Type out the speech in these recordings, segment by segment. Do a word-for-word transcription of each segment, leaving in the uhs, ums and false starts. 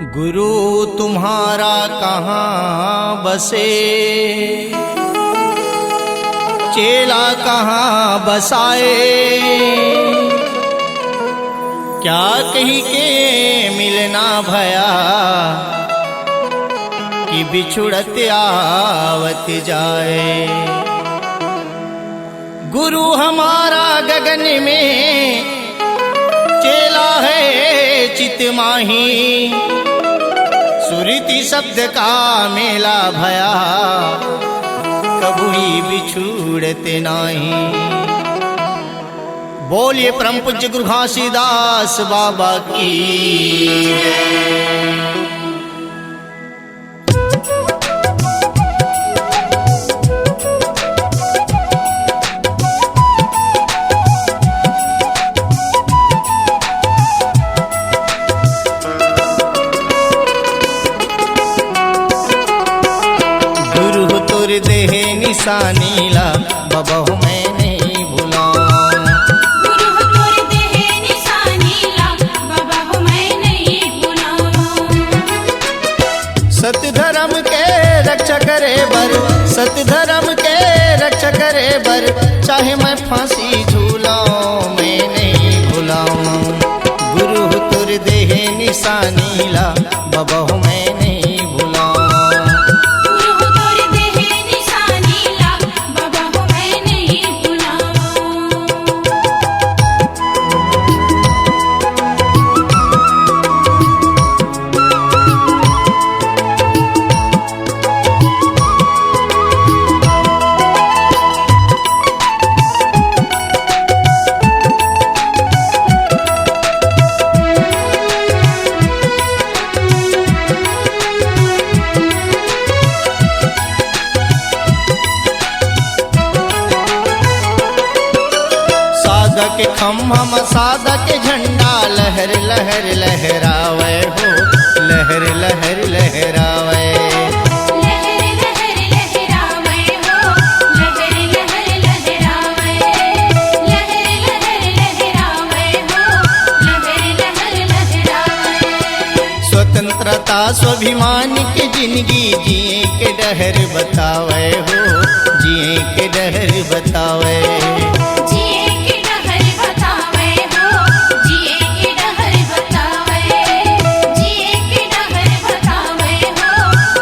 गुरु तुम्हारा कहाँ बसे, चेला कहाँ बसाए, क्या कहि के मिलना भया, कि बिछुड़त आवत जाए। गुरु हमारा गगन में, चेला है चित माही। सुरती शब्द का मेला भया, कबहुँ बिछुड़त नाही। बोलिए परम पूज्य गुरु घासीदास बाबा की जय। गुरु हो तोर देहे निशानी ला, बबहु मैं नहीं भुलाऊं। गुरु हो तोर देहे निशानी ला, बबहु मैं नहीं भुलाऊं। सत धर्म के रक्षा करे बर, सत धर्म के रक्षा करे बर, चाहे मैं फांसी झूलाऊं, मैं नहीं भुलाऊं। गुरु हो तोर देहे निशानी ला, बबहु मैं नहीं भुलाऊं। गुरु हो तोर देहे निशानी ला, बबहु मैं नहीं भुलाऊं। साधक खम्भा म साधक झंडा, लहर लहर लहरावे हो, लहर लहर लहरावे। लहर लहर लहरावे हो, लहर लहर लहरावे। लहर लहर लहरावे हो, लहर लहर लहरावे। स्वतंत्रता स्वाभिमान के जिंदगी जिए के डहर बतावे हो, जिए के डहर बतावे। जिए के डहर बतावे हो, जिए के डहर बतावे। जिए के डहर बतावे हो,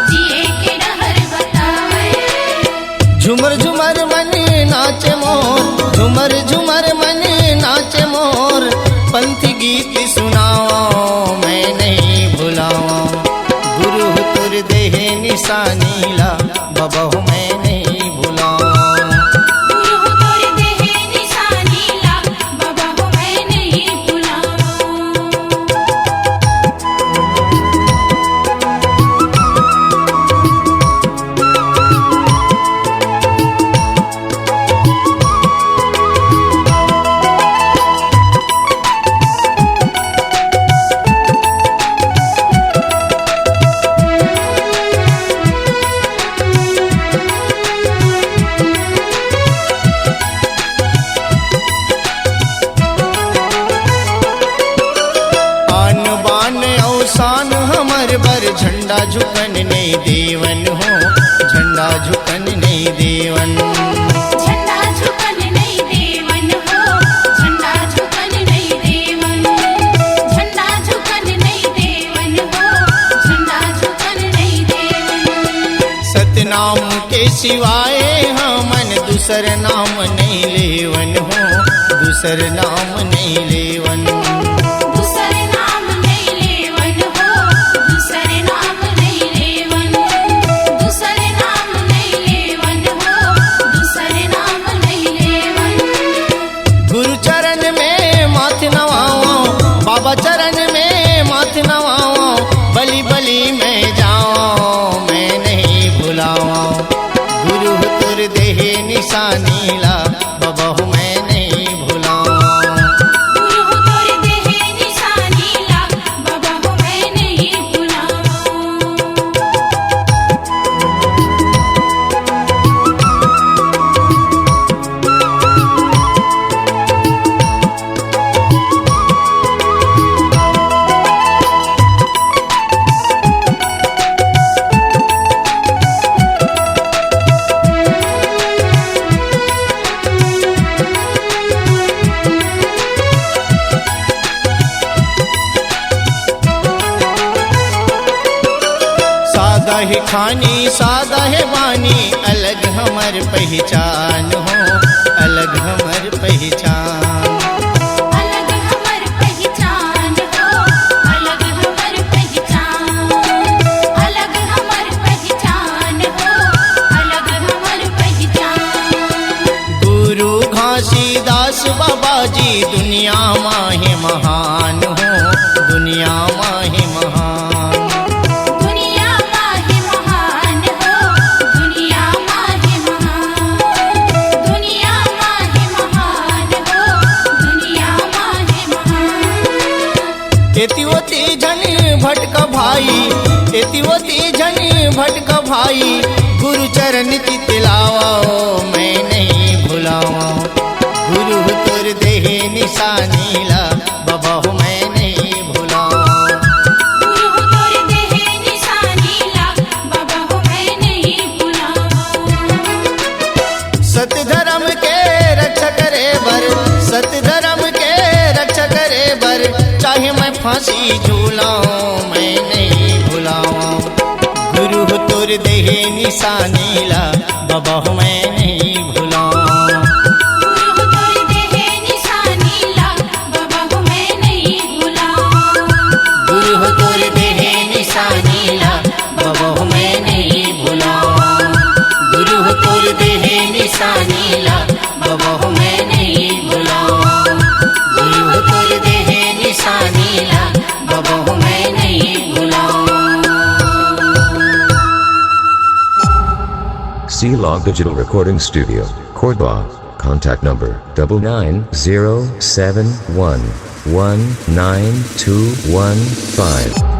जिए के डहर बतावे। झुमर झुमर मन नाचे मोर, झुमर झुमर मन नाचे मोर, पंथी गीत सुनाओ मैं नहीं भुलाओ। गुरु हो तोर देहे निशानी ला, बबहु मैं नहीं भुलाओ। गुरु हो तोर देहे निशानी ला, बबहु मैं नहीं भुलाओ। आन बान अउ शान हमर बर, झंडा झुकन नहीं देवन हो, झंडा झुकन नहीं देवन। झंडा झुकन नहीं देवन हो, झंडा झुकन नहीं देवन। झंडा झुकन नहीं देवन हो, झंडा झुकन नहीं देवन। सतनाम के सिवाय हमन दूसर नाम नहीं लेवन हो, दूसर नाम नहीं लेवन। दूसर नाम नहीं लेवन हो, दूसर नाम नहीं लेवन। दूसर नाम नहीं लेवन हो, दूसर नाम नहीं लेवन। गुरु चरण में माथ नवाओ, बाबा चरण में माथ नवाओ, बलि बलि मैं जाओ, मैं नहीं भुलाओ। गुरु हो तोर देहे निशानी ला, बबहु मैं नहीं भुलाओ। गुरु हो तोर देहे पहचानी सादा है बानी, अलग हमर पहचान हो, अलग हमर पहचान। अलग हमर पहचान हो, अलग हमर पहचान। अलग हमर पहचान हो, अलग हमर पहचान। गुरु घासीदास बाबा जी दुनिया माहे महान हो, दुनिया माहे महान। दुनिया माहे महान हो, दुनिया माहे महान। दुनिया माहे महान हो, दुनिया माहे महान। एती ओती झन भटका भाई, एती ओती झन भटका भाई, गुरु चरण चित लावा ओ मैं नहीं भुलावा। गुरु तोर देहे निशानी ला, बाबा हो मैं नहीं भुलावा। गुरु तोर देहे निशानी ला, बाबा हो मैं नहीं भुलावा। सत धर्म के रक्षा करे बर, सत धर्म के रक्षा करे बर, चाहे मैं फांसी झूलाऊं, मैं नहीं भुलाऊं। गुरु हो तोर देहे निशानी ला, बाबा हो मैं नहीं भुलाऊं। गुरु हो तोर देहे निशानी ला, बाबा हो मैं नहीं भुलाऊं। गुरु हो तोर देहे निशानी ला, बाबा हो मैं नहीं भुलाऊं। गुरु हो तोर देहे निशानी ला, बाबा हो मैं नहीं भुलाऊं। गुरु हो तोर देहे निशानी ला, बाबा हो मैं नहीं भुलाऊं। C Log Digital Recording Studio, Korba. Contact number double nine zero seven one one nine two one five.